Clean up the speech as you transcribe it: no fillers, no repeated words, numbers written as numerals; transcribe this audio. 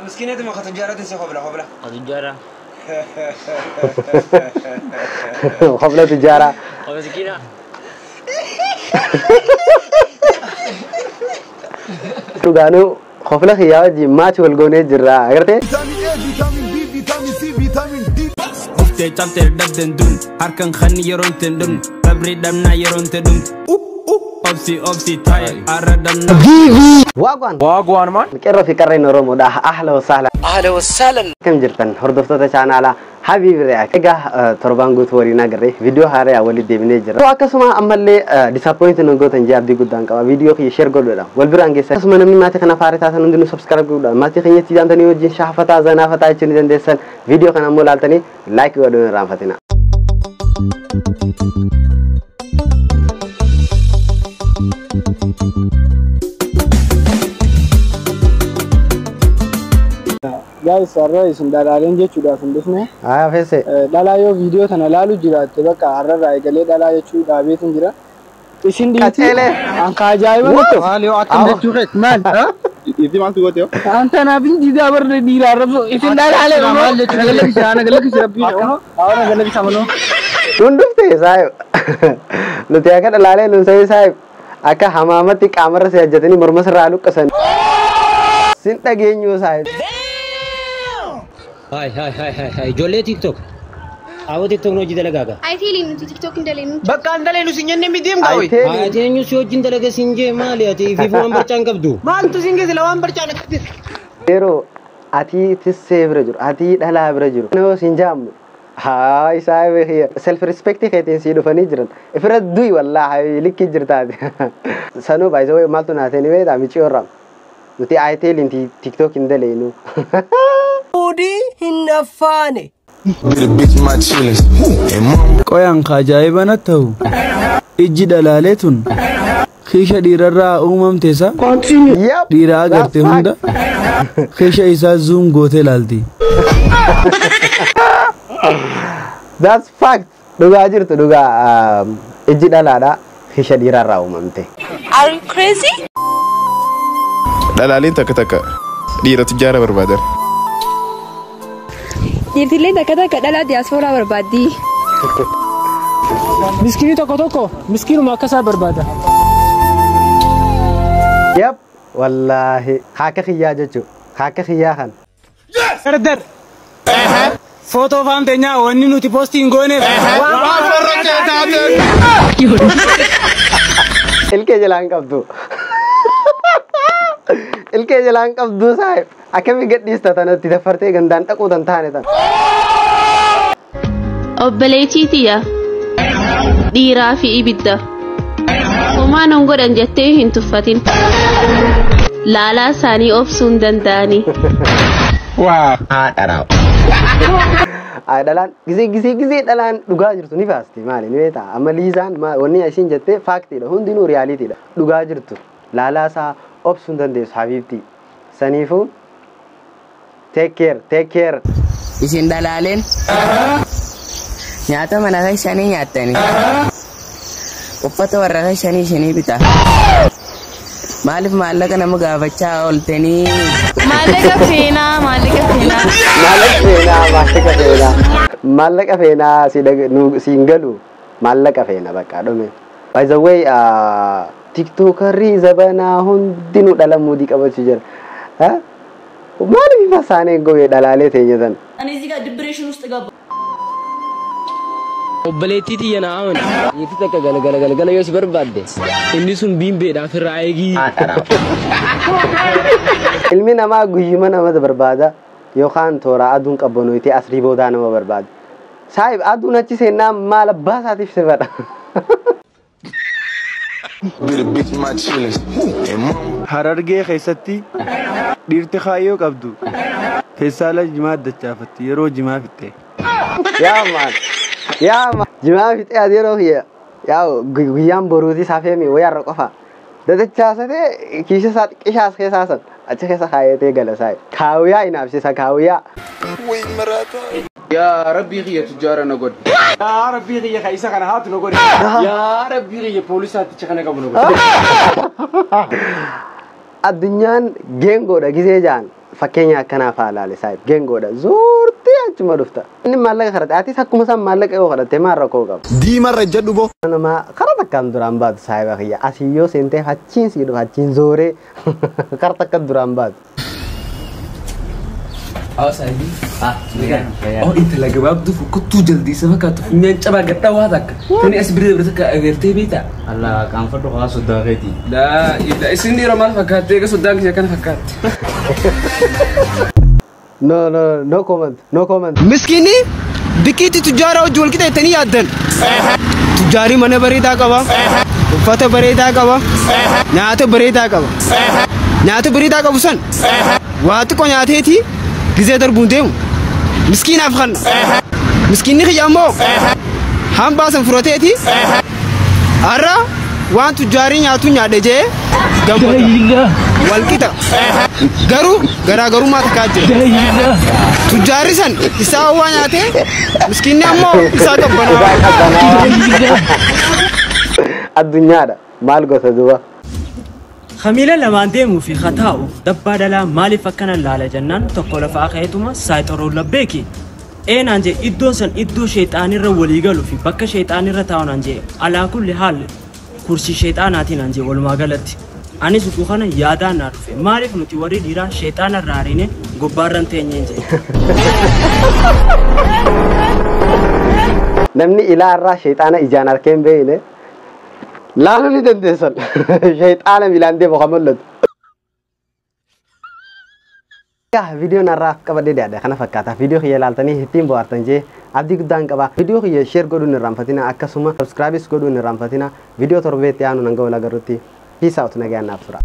Miskiinati ma tujjaaratiin si hobla hobla. Tujjaara. Hobla tujjaaraa. Miskiina. Dhugaanuu hobla kiyyaa wajjin maachi wal goonee jirra. Agartee? Vitamin A, vitamin B, vitamin C, vitamin D. Uftee cabtee dhabdeen dun harkan kanni yeroo hin dhumne sabrii dhabnaa yeroo hin dhumne obsi obsi taaye arra dhabnaa. Waagwaan. Waagwaan maan? Qeerroo fi qarreen Oromoodha. Ahla wasahla. Ahla wasahlan. Akkam jirtan hordoftoota chaanaalaa Habiib React. Egaa torbaan guutuu waliin agarree viidiyoo haaraa walitti deebinee jira. Akkasuma ammallee disappoint nu gootan jee abdii guddaan qaba. Viidiyoo kiyya share godhuudhaan wal biraan geessan. Akkasuma namni maatii kana faara taatan hundinuu subscribe godhuudhaan maatii keenyatti jaamtanii wajjin shaafataa zanaafataa jechuu ni dandeessan. Viidiyoo kana ammoo laaltanii like godhuun irraanfatina. Guys, har'a isin dhalaaleen jechuudhaaf hin dhufne. Haa feese. Dhalaa yoo viidiyoo tana laalu jiraatte bakka har'arraa eegalee dhalaa jechuu dhaabeetiin jira. Isin dhiitii Qaceelee. anka ajaa'iba nutti. Maal yoo akkam jechuu keeti maal? Dhiirri maaltu goote yoo? Anta naaf hin diidaa barre dhiira arrabsu isin dhalaalee maal jechuu nagalakisa nagalakisa rabbii hawa nagalakisa maloo. Nun dhufte saayib. Nuti akka dhalaalee nun sa'ii saayib. Akka hamaamatti qaamarra si hojjetanii morma sirraa luqqisan. Sin dhageenyu saayib. Hai hai hai hai hai ijoollee TikTok. Aboo TikTok nu hojii dalagaa gaa. Ayiteeliin nuti TikTok hin daleenu. Bakka an daleenu si nyanne miti deem gaawwi. Ayitee. Ati eenyu si wajjin dalaga siin jee maali ati ifiif waan barcaan qabdu. Maaltu siin geesse waan barcaan akkatti. Yeroo ati tissee bira jiru, ati dhalaa bira jiru. Nama siin jaammu. Haa saayib kiyya. Self respect keetiin sii dhufanii jiran. Ifirra du'i wallaahi likkii jirtaati. Sanuu baay'isee maaltu naatee ni beektaa micii horraa. Nuti ayiteeliin TikTok hin daleenu. Qoyaan ajaa'iba natti ta'u ijji dhalaalee tun kiisha dhiirarraa uumamte isa Yep. dhiira agarte hunda kiisha isaa zuum gootee laalti. That's fact. Dhugaa jirtu dhugaa ijji dhalaadha. Kiisha dhiirarraa uumamte. Are you crazy? Dhalaaleen takka takka dhiira tujjaara barbaadan. Dhiirtillee takka takka dhalaa diyaaspooraa barbaaddi. Miskiinii tokko tokko miskiinuma akkasaa barbaada. Yep. Wallaahi. Haaka kiyyaa jechuudha. Haaka kiyyaa kan. Dardar. Footoo faamteenyaa wanni nuti poostii hin gooneef. Waan farra taate. Ilkee jalaan qabdu. Ilkee jalaan qabdu saayib. Akkamii gadhiista tanatti daffartee gandaan dhaquu tan taane tan. Obboleettii tiyya dhiiraa fi ibidda. Homaa nun godhan jettee hin tuffatin. Laalaa isaanii obsuu hin danda'ani. Dhalaan gisee gisee gisee dhalaan dhugaa jirtu ni baasti maali ni beektaa amma liizaan wanni isiin jettee faaktiidha hundinuu riyaaliitiidha dhugaa jirtu laalaa isaa obsuu hin dandeessu habiibtii saniifuu take care take care. Isin dhalaaleen nyaata mana keessanii nyaattani. Uffata warra keessanii isinii bita. Maaliif maallaqa nama gaafachaa ooltanii? Maallaqa feenaa maallaqa feenaa. Maallaqa feenaa maallaqa feenaa maallaqa feenaa si siin galu maallaqa feena bakka dhume. By the way tiktookarri zabanaa hundinuu dhala muudii qabachuu jira. Maaliif ifa isaanii gowwee dhalaalee teenya tan? እኔ እዚህ ጋር ዲፕሬሽን ውስጥ ገባ። Obboleettii tiyya naa amani. Dhiirti takka galgala galgala yoo si barbaadde inni sun biimbeedhaaf irraa eegi. Ilmi namaa guyyuma nama barbaada yookaan toora aduun qabbanooyitee asrii boodaa nama barbaada. Saayib aduun achi seennaa maal abbaa isaatiif si fedha. Harargee keessatti dhiirti kaayyoo qabdu feestaala jimaa dachaafatti yeroo jimaa fixxe. Yaa maal yaa maal jimaa fixee ati yeroo kiyya yaa guyyaan boruutii safeemi wayyaarra qofa. Dadachaasatee kiisha isaa xiqqishaas keessaa san achi keessa kaayatee gala saayib. Kaawuyaa inaafsisa kaawuyaa. Yaa rabbii kiyya tujjaara na godhe. Yaa rabbii kiyya ka isa kana haatu na godhe. Yaa rabbii kiyya poolisaaticha kana qabu na godhe. Addunyaan geengoodha gisee jaan Fakkeenya akkanaa fa'aa ilaale saayib geengoodha zoortee achuma dhufta. Inni maallaqa kadhate atis akkuma isaan maallaqa yoo kadhatte maal rakkoo qaba. Diimarra jedhu boo. Nama karaa takkaan duraan baatu saayiba kiyya asii yoo seentee achiin sii dhufa achiin zooree karaa takka duraan baatu. Oh, intala gabaabduu fokkottuu jaldeessa fakkaattu funyaan cabaa gadhaawaa takka. Tani as bira dabre takka agartee beektaa? Allah qaanfadhu haa soddaa keeti. Laa ila isin dhiira maal fakkaatte eega soddaan kiyya kana fakkaatte. No no no comment, no comment. Miskiinni bikkiitti tujjaara hojii wal qixeettanii yaaddan. Tujjaarri mana bareedaa qaba. Uffata bareedaa qaba. Nyaata bareedaa qaba. Nyaata bareedaa qabu san waa xiqqoo nyaateeti gizee darbuun deemu. Miskiinaaf kanna. Miskiinni kiyya ammoo hambaa san furateeti har'a waan tujjaarii nyaatu nyaadhe jee gammada. Wal qixa. Garuu garaagarummaa takkaa jira. Tujjaarri san isaa waa nyaatee miskiinni ammoo isaa qabbanaa. Addunyaadha maal gosa duuba. Kamiila lamaan deemuu fi kataa'u dabbaa dhalaa maaliif akkana laala jennaan tokko lafaa ka'eetuma saayixaroon labbeeki. Eenaan jee iddoon san iddoo sheexaanirra walii galuu fi bakka sheexaanirra taa'u naan jee alaa kulli haalli kursii sheexaanaatiin naan jee walumaa galatti. Anis utuu kana yaadaan naa dhufe maaliif nuti warri dhiiraa sheexaana irraa ariine gubbaarran teenyeen jee. Namni ilaa irraa sheexaana ijaan harkee hin beekne laaluu ni dandeessan. Sheexaana miilaan deemu kan mul'atu. Egaa viidiyoon har'aaf qabadhee dhiyaadhe kana fakkaata. Viidiyoo kiyya ilaaltanii ittiin bohaartan jee abdii guddaan qaba. Viidiyoo kiyya share godhuun hin irraanfatina akkasuma subscribes godhuun hin irraanfatina. Viidiyoo torbeetti aanu nan ga'u agarrutti. Peace out, nagaan naaf tura.